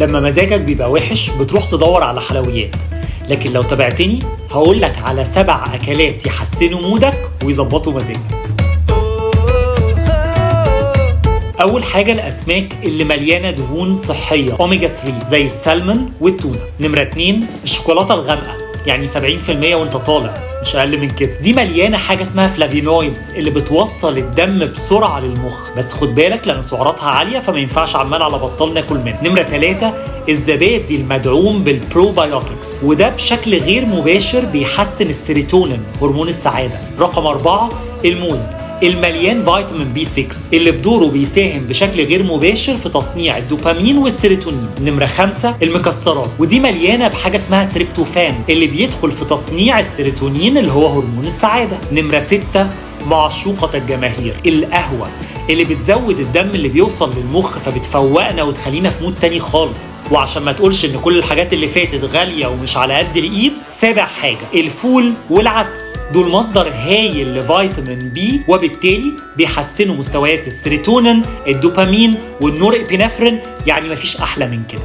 لما مزاجك بيبقى وحش بتروح تدور على حلويات، لكن لو تابعتني هقولك على 7 أكلات يحسنوا مودك ويظبطوا مزاجك. أول حاجة الأسماك اللي مليانة دهون صحية أوميجا 3 زي السلمون والتونة. نمرة 2 الشوكولاتة الغامقة، يعني 70% وانت طالع، مش أقل من كده. دي مليانة حاجة اسمها فلافينويدز اللي بتوصل الدم بسرعة للمخ، بس خد بالك لأن سعراتها عالية فما ينفعش عمال على بطال ناكل منها. نمرة 3 الزبادي المدعوم بالبروبايوتكس، وده بشكل غير مباشر بيحسن السيروتونين هرمون السعادة. رقم 4 الموز المليان فيتامين بي 6 اللي بدوره بيساهم بشكل غير مباشر في تصنيع الدوبامين والسيروتونين. نمرة 5 المكسرات، ودي مليانة بحاجة اسمها تريبتوفان اللي بيدخل في تصنيع السيروتونين اللي هو هرمون السعادة. نمرة 6 معشوقة الجماهير القهوة اللي بتزود الدم اللي بيوصل للمخ فبتفوقنا وتخلينا في mood تاني خالص. وعشان ما تقولش ان كل الحاجات اللي فاتت غالية ومش على قد الايد، 7 حاجة الفول والعدس، دول مصدر هايل لفيتامين بي وبالتالي بيحسنوا مستويات السيروتونين الدوبامين والنورإبينفرين، يعني مفيش احلى من كده.